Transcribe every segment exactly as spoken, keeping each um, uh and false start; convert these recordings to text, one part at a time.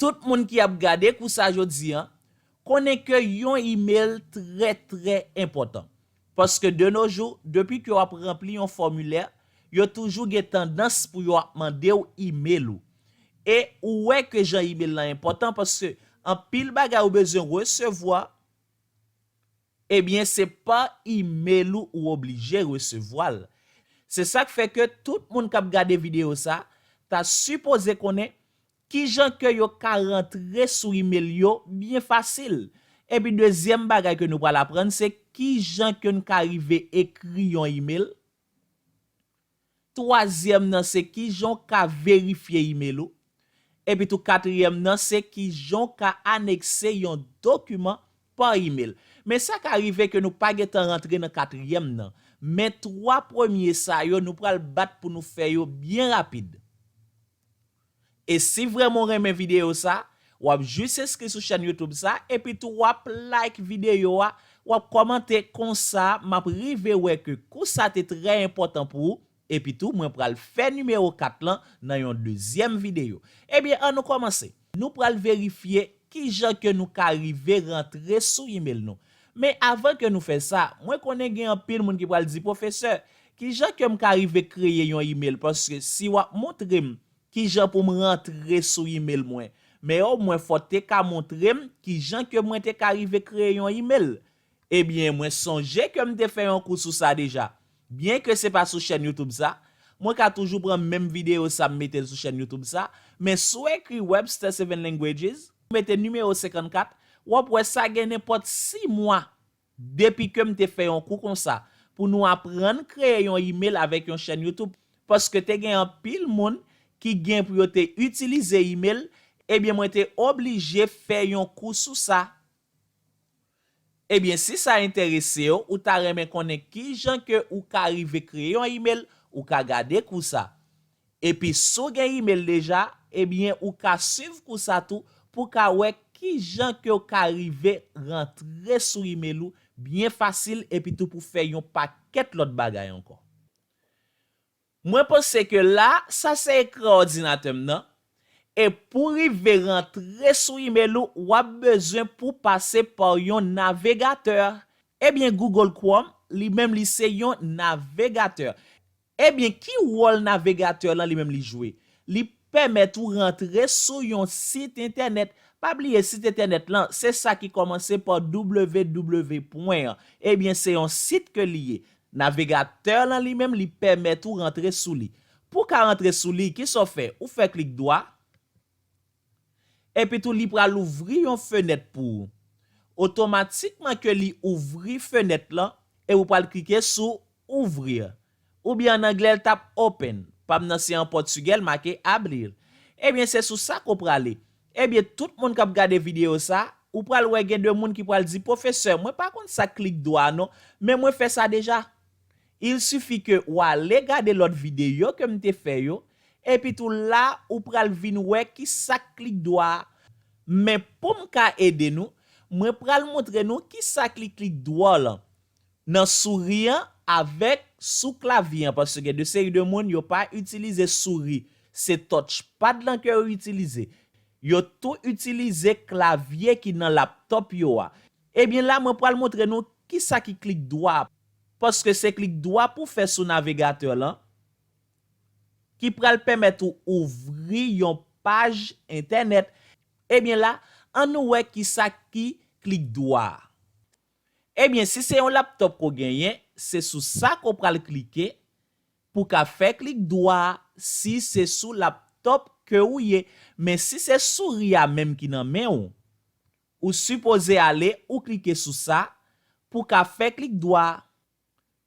Tout moun ki ap gade kou sa jodi a, konnen ke yon imèl trè, trè enpòtan. Paske de nos jours, depi ke w ap ranpli yon fòmilè, yo toujou gen tandans pou yo ap mande w imèl ou. E ou wè ke jan imèl lan enpòtan paske anpil bagay ou bezwen resevwa, ebyen, se pa imèl ou ou oblije resevwa l. Se sa k fè ke tout moun k ap gade videyo sa ta sipoze konnen kijan ke yo ka rantre sou imèl yo byen fasil. Epi dezyèm bagay ke nou pral aprann, se kijan ke n ka rive ekri yon imèl. Twazyèm nan, se kijan w ka verifye imèl ou. Epi tou katriyèm nan, se kijan w ka anekse yon dokiman pa imèl. Men sa ka rive ke nou pa gentan rantre nan katriyèm nan. Men twa premye sa yo, nou pral bat pou nou fè yo byen rapid. E si vrèman w renmen videyo sa, w ap jis enskri sou chèn YouTube sa, epi tou w ap like videyo a, w ap kòmante, konsa m ap rive wè ke kou sa te trè enpòtan pou ou, epi tou mwen pral fè nimewo kat lan nan yon dezyèm videyo. Ebyen, ann nou kòmanse. Nou pral verifye kijan ke nou ka rive rantre sou imèl nou. Men avan ke nou fè sa, mwen konnen gen anpil moun ki pral di, "Pwofesè, kijan ke m ka rive kreye yon imèl?" Paske si w ap montre m kijan pou m rantre sou imèl mwen, men omwen fò w te ka montre m kijan ke mwen te ka rive kreye yon imèl. Ebyen, mwen sonje ke m te fè yon kou sou sa deja. Byen ke se pa sou chèn YouTube sa, mwen ka toujou pran menm videyo sa m mete l sou chèn YouTube sa, men si w ekri Webster Seven Languages, mete nimewo senkannkat, w ap wè sa gen nenpòt sis mwa depi ke m te fè yon kou konsa pou nou aprann kreye yon imèl avèk yon chèn YouTube. Paske te gen anpil moun ki gen pou yo te itilize imèl, ebyen mwen te oblije fè yon kou sou sa. Ebyen, si sa enterese w, ou ta renmen konnen kijan ke ou ka rive kreye yon imèl, ou ka gade kou sa. Epi si w gen imèl deja, ebyen, ou ka swiv kou sa tou pou w ka wè kijan ke w ka rive rantre sou imèl ou byen fasil, epi tou pou fè yon pakèt lòt bagay ankò. Mwen panse ke la, sa se ekran òdinatè m nan. E pou rive rantre sou imèl ou, w ap bezwen pou pase pa yon navigatè. Ebyen, Google Chrome, li menm, li se yon navigatè. Ebyen, ki wòl navigatè lan li menm li jwe? Li pèmèt ou rantre sou yon sit entènèt. Pa bliye sit entènèt lan, se sa ki kòmanse pa W W W pwen an. Ebyen, se yon sit ke li ye. Navigatè lan li menm, li pèmèt ou rantre sou li. Pou w ka rantre sou li, kisa w fè? Ou fè klik dwa, epi tou li pral ouvri yon fenèt pou ou. Otomatikman ke li ouvri fenèt lan, e ou pral klike sou ouvrir. Oubyen an anglè, l t ap open. Pa m nan se an pòtigè, l make abrir. Ebyen, se sou sa ke w prale. Ebyen, tout moun k ap gade videyo sa, ou pral wè gen de moun ki pral di, "Pwofesè, mwen pa konn sa klik dwa a non, men mwen fè sa deja." Il suffit ke w ale gade lòt videyo ke m te fè yo, epi tou la, ou pral vin wè kisa k klik dwa a. Men pou m ka ede nou, mwen pral montre nou kisa k li klik dwa lan. Nan souri an avèk sou klavye an, paske gen de seri de moun, yo pa itilize souri, se touchpad lan ke yo itilize. Yo tou itilize klavye ki nan laptòp yo a. Ebyen la, mwen pral montre nou kisa ki klik dwa, paske se klik dwa pou fè sou navigatè lan, ki pral pèmèt ou ouvri yon paj entènèt. Ebyen la, ann nou wè kisa ki klik dwa. Ebyen, si se yon laptòp ke w genyen, se sou sa ke w pral klike pou w ka fè klik dwa si se sou laptòp ke w ye. Men si se souri a menm ki nan men w, ou sipoze ale, ou klike sou sa pou w ka fè klik dwa.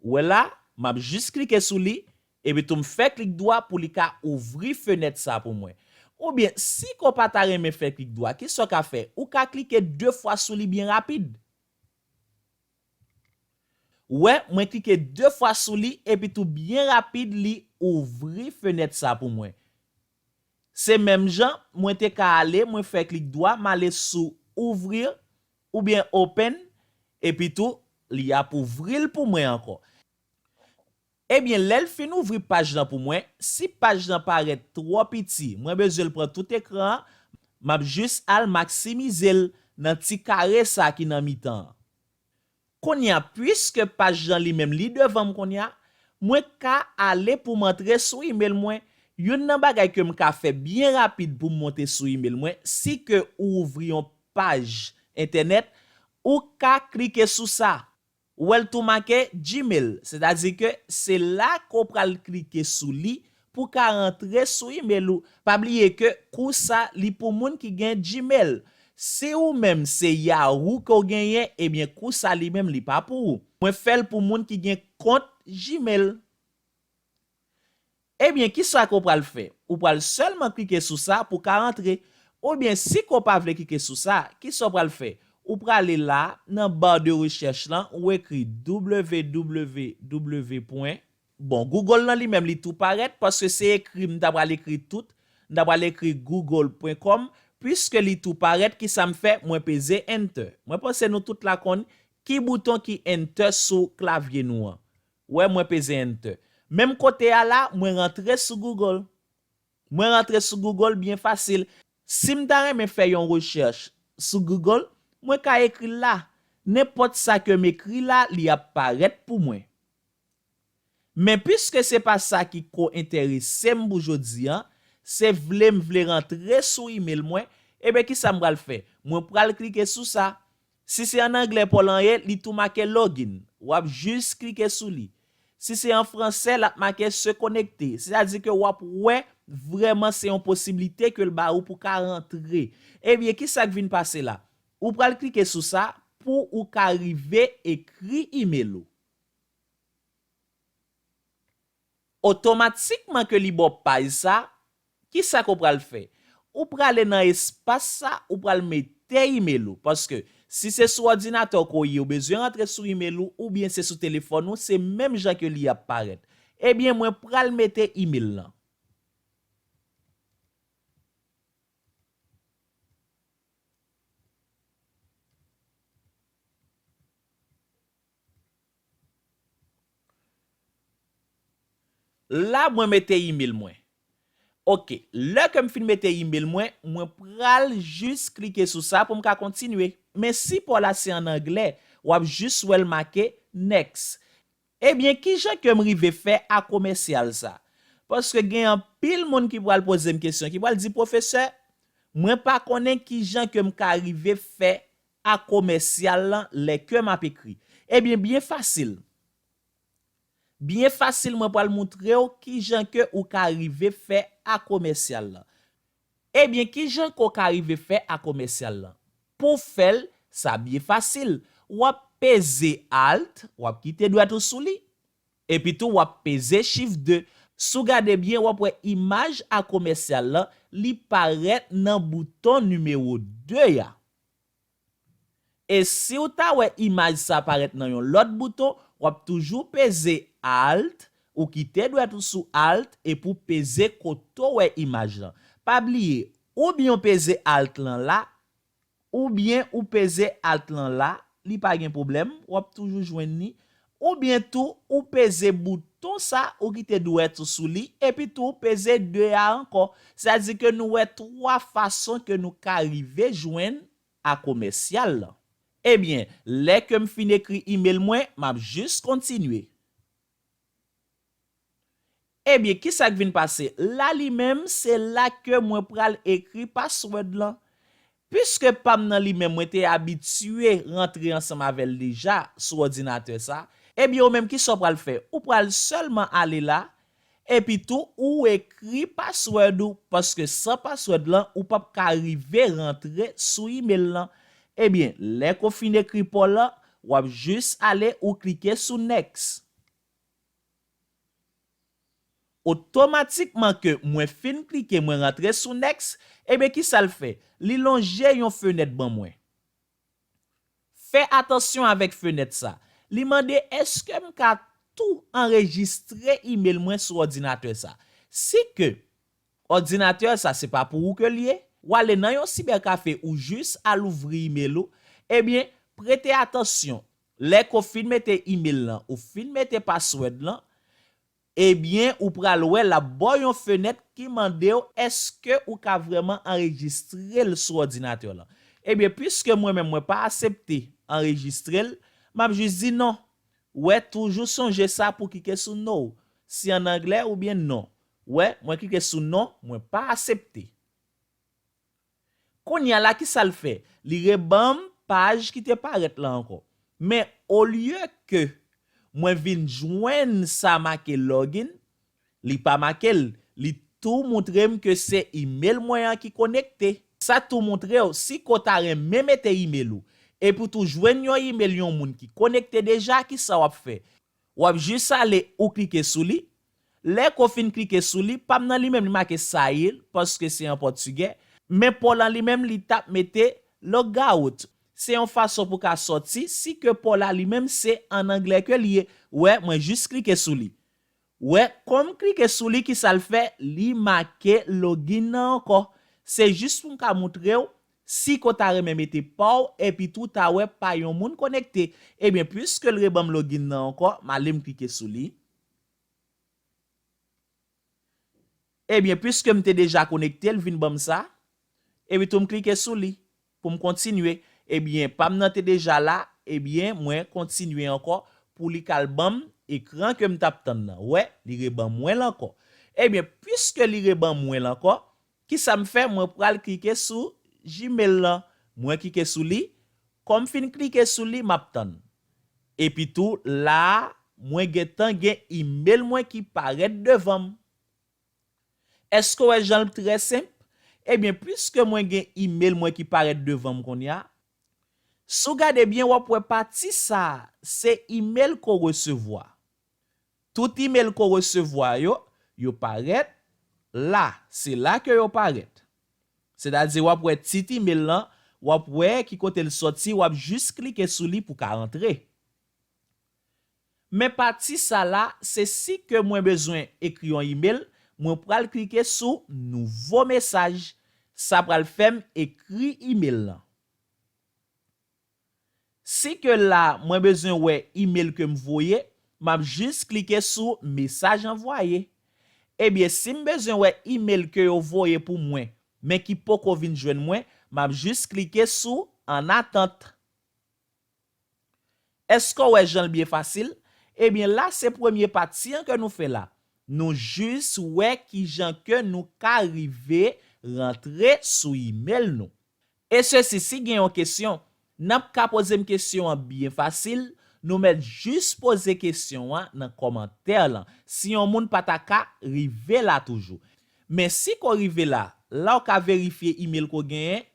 Ou wè la, m ap jis klike sou li, epi tou m fè klik dwa pou li ka ouvri fenèt sa pou mwen. Oubyen, si ke w pa ta renmen fè klik dwa, kisa w ka fè? Ou ka klike de fwa sou li byen rapid. Ou wè, mwen klike de fwa sou li, epi tou byen rapid li ouvri fenèt sa pou mwen. Se menm jan, mwen te ka ale, mwen fè klik dwa, m ale sou ouvrir, oubyen open, epi tou, li ap ouvri l pou mwen ankò. Ebyen, lè l fin ouvri paj lan pou mwen, si paj lan parèt twò piti, mwen bezwen l pran tout ekran an, M ap jis al maksimize l nan ti kare sa ki nan mitan an. Kounye a, piske paj lan li menm li devan m kounye a, mwen ka ale pou m antre sou email mwen. Youn nan bagay ke m ka fè byen rapid pou m monte sou email mwen, si ke ou ouvri yon paj entènèt, ou ka klike sou sa. Ou wè l tou make Gmail, sètadi ke se la ke w pral klike sou li pou w ka rantre sou email ou. Pa bliye ke kou sa li pou moun ki gen Gmail. Si ou menm se Yahoo ke w genyen, ebyen kou sa li menm li pa pou ou. Mwen fè l pou moun ki gen kont Gmail. Ebyen, kisa ke w pral fè? Ou pral sèlman klike sou sa pou w ka rantre. Oubyen, si ke w pa vle klike sou sa, kisa w pral fè? Ou prale la, nan barre de recherche lan, ou ekri W W W pwen, bon, Google lan li menm li tou parèt, paske se ekri m ta pral ekri tout, m ta pral ekri google pwen com, piske li tou parèt, kisa m fè? Mwen peze enter. Mwen panse nou tout la konn ki bouton ki enter sou klavye nou an. Ou wè, mwen peze enter. Menm kote a la, mwen rantre sou Google. Mwen rantre sou Google byen fasil. Si m ta renmen fè yon rechèch sou Google, mwen ka ekri l la. Nenpòt sa ke m ekri la, li ap parèt pou mwen. Men piske se pa sa ki ko enterese m pou jodi an, se vle m vle rantre sou email mwen, ebyen kisa m pral fè? Mwen pral klike sou sa. Si se an anglè pòl an ye, li tou make login. W ap jis klike sou li. Si se an fransè, l ap make se connecter. Sètadi ke w ap wè vrèman se yon posiblite ke l ba ou pou ka rantre. Ebyen, kisa k vin pase la? Ou pral klike sou sa pou ou ka rive ekri email ou. Otomatikman ke li ba w paj sa, kisa ke w pral fè? Ou prale nan espas sa, ou pral mete email ou. Paske si se sou òdinatè w ke w ye, ou bezwen rantre sou email ou, oubyen se sou telefòn ou, se menm jan ke li ap parèt. Ebyen, mwen pral mete email lan. La, mwen mete email mwen. Ok, lè ke m fin mete email mwen, mwen pral jis klike sou sa pou m ka kontinye. Men sipò la se an anglè, w ap jis wè l make next. Ebyen, kijan ke m rive fè a komèsyal sa? Paske gen anpil moun ki pral poze m kesyon, ki pral di, pwofesè, mwen pa konnen kijan ke m ka rive fè a komèsyal lan lè ke m ap ekri. Ebyen, byen fasil. Byen fasil, mwen pral moutre w kijan ke ou ka rive fè a komèsyal lan. Ebyen, kijan ke w ka rive fè a komèsyal lan? Pou w fè l, sa byen fasil. W ap peze Alt, w ap kite dwèt ou sou li. Epitou, w ap peze Shift de. Si w gade byen, w ap wè imaj a komèsyal lan, li parèt nan bouton nimewo de a. E si w ta wè imaj sa parèt nan yon lòt bouton, w ap toujou peze Alt, ou kite dwèt ou sou Alt epi w peze kote w wè imaj lan. Pa bliye, oubyen w peze Alt lan la, oubyen ou peze Alt lan la, li pa gen pwoblèm, w ap toujou jwenn li. Oubyen tou, ou peze bouton sa, ou kite dwèt ou sou li, epi tou ou peze de a ankò. Sètadi ke nou wè twa fason ke nou ka rive jwenn a komèsyal lan. Ebyen, lè ke m fin ekri email mwen, m ap jis kontinye. Ebyen, kisa k vin pase? La li menm, se la ke mwen pral ekri password lan. Piske pa m nan li menm, mwen te abitye rantre ansanm avè l deja sou òdinatè sa, ebyen, ou menm, kisa w pral fè? Ou pral sèlman ale la, epi tou, ou ekri password ou, paske san password lan, ou p ap ka rive rantre sou email lan. Ebyen, lè ke w fin ekri pa w lan, w ap jis ale, ou klike sou next. Otomatikman ke mwen fin klike, mwen rantre sou next, ebyen, kisa l fè? Li lonje yon fenèt ban mwen. Fè atansyon avèk fenèt sa. Li mande èske m ka tou anrejistre email mwen sou òdinatè sa. Si ke òdinatè sa se pa pou ou ke l ye, w ale nan yon sibèkafe ou jis al ouvri email ou, ebyen, prete atansyon. Lè ke w fin mete email lan, ou fin mete password lan, Ebyen, ou pral wè l ap ba w yon fenèt ki mande w èske ou ka vrèman anrejistre l sou òdinatè w lan. Ebyen, piske mwen menm mwen pa aksepte anrejistre l, m ap jis di non. Wè, toujou sonje sa pou klike sou no. Si an anglè oubyen non. Wè, mwen klike sou non, mwen pa aksepte. Kounye a la, ki sa l fè? Li reban m paj ki te parèt la ankò. Men, olye ke mwen vin jwenn sa make login, li pa make l. Li tou montre m ke se imel mwen an ki konekte. Sa tou montre w, si ke w ta renmen mete imel ou, epi w tou jwenn yon imel yon moun ki konekte deja, ki sa w ap fè? W ap jis ale ou klike sou li. Lè ke w fin klike sou li, pa m nan li menm li make sair, paske se an pòtigè, men pa w lan li menm li t ap mete logout. Se yon fason pou w ka sòti, si ke pa w la li menm se an anglè ke li ye. Wè, mwen jis klike sou li. Wè, kòm m klike sou li, ki sa l fè? Li make login nan ankò. Se jis pou m ka montre w, si ke w ta renmen mete pa w, epi tou w ta wè pa yon moun konekte. Ebyen, piske l reban m login nan ankò, m ale m klike sou li. Ebyen, piske m te deja konekte, l vin ban m sa. Epi tou m klike sou li pou m kontinye. Ebyen, pa m nan te deja la, ebyen, mwen kontinye ankò pou li k al ban m ekran ke m t ap tann nan. Wè, li reban mwen l ankò. Ebyen, piske li reban mwen l ankò, ki sa m fè? Mwen pral klike sou Gmail lan. Mwen klike sou li. Kòm m fin klike sou li, m ap tann. Epi tou, la a, mwen gentan gen imel mwen ki parèt devan m. Èske w wè jan l trè senp? Ebyen, piske mwen gen imel mwen ki parèt devan m kounye a, si w gade byen, w ap wè pati sa a, se imel ke w resevwa. Tout imel ke w resevwa yo, yo parèt la. Se la ke yo parèt. Sètadi, w ap wè tit imel lan, w ap wè ki kote l sòti, w ap jis klike sou li pou w ka rantre. Men pati sa la, se si ke mwen bezwen ekri yon imel, mwen pral klike sou nouvo mesaj. Sa pral fè m ekri imel lan. Si ke la, mwen bezwen wè imel ke m voye, m ap jis klike sou mesaj anvwaye. Ebyen, si m bezwen wè imel ke yo voye pou mwen, men ki poko vin jwenn mwen, m ap jis klike sou an atant. Èske w wè jan l byen fasil? Ebyen, la se premye pati an ke nou fè la. Nou jis wè kijan ke nou ka rive rantre sou imel nou. E sesi, si gen yon kesyon, n ap ka poze m kesyon an byen fasil, nou mèt jis poze kesyon an nan kòmantè lan. Si yon moun pa ta ka rive la toujou. Men si ke w rive la, la w ka verifye imel ke w genyen,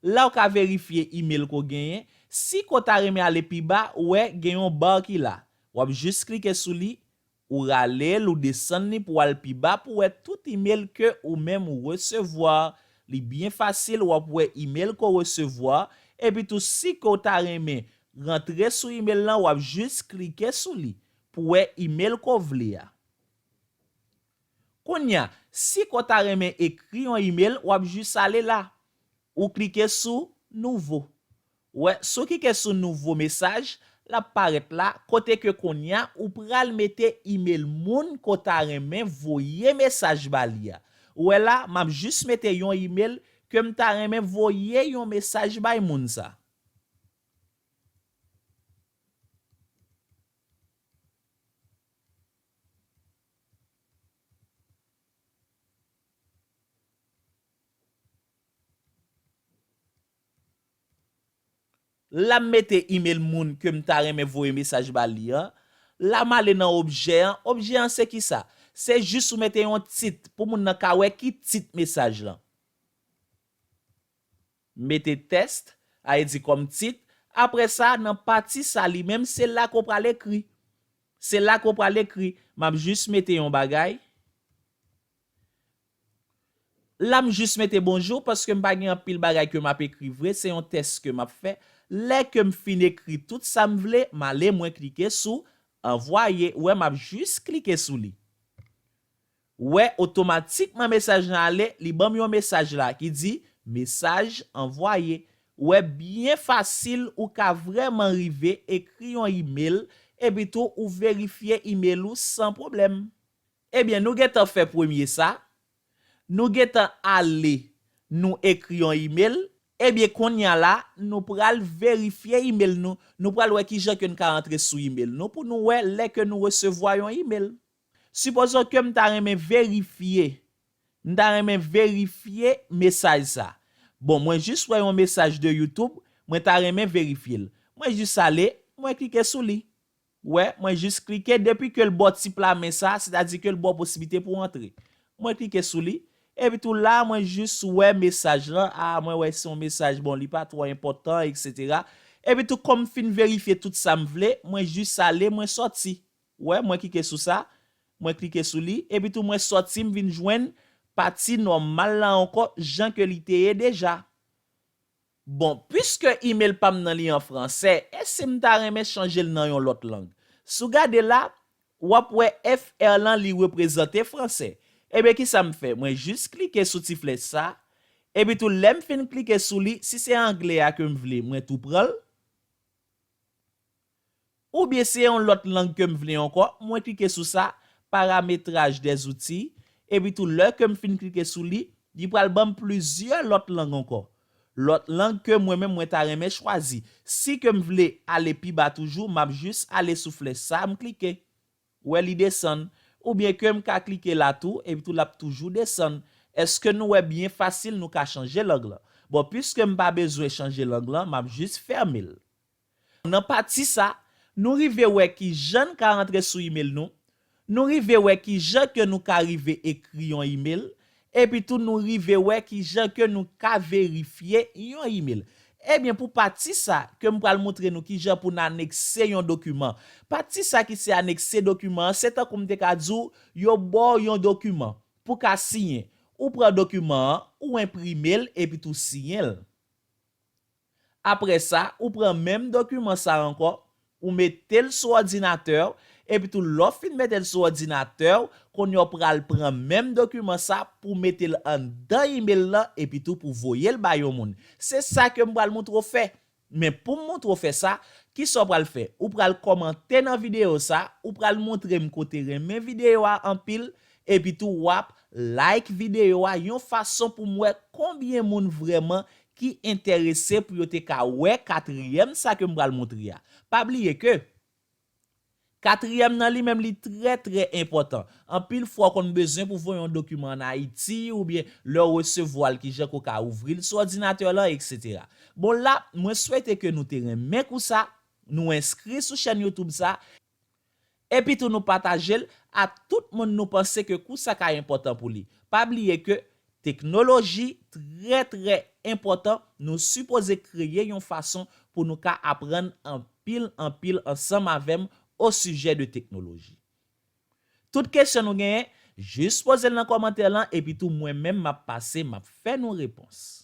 La w ka verifye imel ke w genyen. Si ke w ta renmen ale pi ba, ou wè gen yon ba ki la. W ap jis klike sou li, ou rale l, ou desann li pou w al pi ba pou w wè tout imel ke ou menm ou resevwa. Li byen fasil, w ap wè imel ke w resevwa. Epi tou, si ke w ta renmen rantre sou imel lan, w ap jis klike sou li pou w wè imel ke w vle a. Kounye a, si ke w ta renmen ekri yon imel, w ap jis ale la. Ou klike sou nouvo. Wè, si w klike sou nouvo mesaj, l ap parèt la, kote ke kounye a, ou pral mete imel moun ke w ta renmen voye mesaj ba li a. Ou wè la, m ap jis mete yon imel ke m ta renmen voye yon mesaj bay moun sa. La m mete imel moun ke m ta renmen voye mesaj ba li an. La m ale nan objè an. Objè an se kisa? Se jis ou mete yon tit pou moun nan ka wè ki tit mesaj lan. Mete test, a vle di kòm tit. Apre sa, nan pati sa li menm, se la ke w pral ekri. Se la ke w pral ekri. M ap jis mete yon bagay. La, m jis mete bonjou paske m pa gen anpil bagay ke m ap ekri vre. Se yon test ke m ap fè. Lè ke m fin ekri tout sa m vle, m ale, mwen klike sou anvwaye. Ou wè, m ap jis klike sou li. Ou wè, otomatikman mesaj lan ale, li ban m yon mesaj la ki di, mesaj anvwaye. Ou wè, byen fasil, ou ka vrèman rive ekri yon imel Epi tou, ou verifye email ou san pwoblèm. Ebyen, nou gentan fè premye sa. Nou gentan ale, nou ekri yon email. Ebyen, kounye a la, nou pral verifye email nou. Nou pral wè kijan ke n ka antre sou email nou pou nou wè lè ke nou resevwa yon email. Sipozon ke m ta renmen verifye, m ta renmen verifye mesaj sa. Bon, mwen jis wè yon mesaj de YouTube, mwen ta renmen verifye l. Mwen jis ale, mwen klike sou li. Wè, mwen jis klike, depi ke l ba w ti pla men sa, sètadi ke l ba w posiblite pou w antre. Mwen klike sou li, epi tou la, mwen jis wè mesaj lan, a, mwen wè se yon mesaj, bon, li pa twò enpòtan, etsetera. Epi tou, kòm m fin verifye tout sa m vle, mwen jis ale, mwen sòti. Wè, mwen klike sou sa, mwen klike sou li, epi tou mwen sòti, m vin jwenn pati nòmal la ankò, jan ke li te ye deja. Bon, piske email pa m nan li an fransè, e si m ta renmen chanje l nan yon lòt lang? Si w gade la, w ap wè F R lan li reprezante fransè. Ebyen, kisa m fè? Mwen jis klike sou ti flèch sa, epi tou lè m fin klike sou li, si se anglè a ke m vle, mwen tou pran l. Oubyen se yon lòt lang ke m vle ankò, mwen klike sou sa, paramétrage des outils, epi tou lè ke m fin klike sou li, li pral ban m plizyè lòt lang ankò. Lòt lang ke mwen menm mwen ta renmen chwazi. Si ke m vle ale pi ba toujou, m ap jis ale sou flèch sa, m klike. Wè li desann. Oubyen ke m ka klike la tou, epi tou l ap toujou desann. Èske nou wè byen fasil nou ka chanje lang lan? Bon, piske m pa bezwen chanje lang lan, m ap jis fèmen l. Nan pati sa, nou rive wè kijan n ka rantre sou email nou, nou rive wè kijan ke nou ka rive ekri yon email, epi tou nou rive wè kijan ke nou ka verifye yon email. Ebyen, pou pati sa, ke m pral montre nou kijan pou n anekse yon dokiman. Pati sa ki se anekse dokiman an, se tankou m te ka di w, yo ba w yon dokiman pou ka siyen. Ou pran dokiman an, ou enprime l, epi tou siyen l. Apre sa, ou pran menm dokiman sa ankò, ou mete l sou òdinatè w, epi tou lè w fin mete l sou òdinatè w, kounye a w pral pran menm dokiman sa pou w mete l anndan email lan, epi tou pou w voye l ba yon moun. Se sa ke m pral montre w fè. Men pou m montre w fè sa, kisa w pral fè? Ou pral kòmante nan videyo sa, ou pral montre m ke w te renmen videyo a anpil, epi tou w ap like videyo a yon fason pou m wè konbyen moun vrèman ki enterese pou yo te ka wè katriyèm sa ke m pral montre a. Pa bliye ke katriyèm nan li menm li trè, trè enpòtan. Anpil fwa w konn bezwen pou voye yon dokiman ann Ayiti oubyen lè w resevwa l kijan ke w ka ouvri l sou òdinatè w lan, etsetera. Bon la, mwen swete ke nou te renmen kou sa, nou enskri sou chèn YouTube sa, epi tou nou pataje l a tout moun nou panse ke kou sa ka enpòtan pou li. Pa bliye ke teknoloji trè, trè enpòtan, nou sipoze kreye yon fason pou nou ka aprann anpil, anpil ansanm avè m o sijè de teknoloji. Tout kesyon nou genyen, jis poze l nan kòmantè lan, epi tou mwen menm m ap pase, m ap fè nou repons.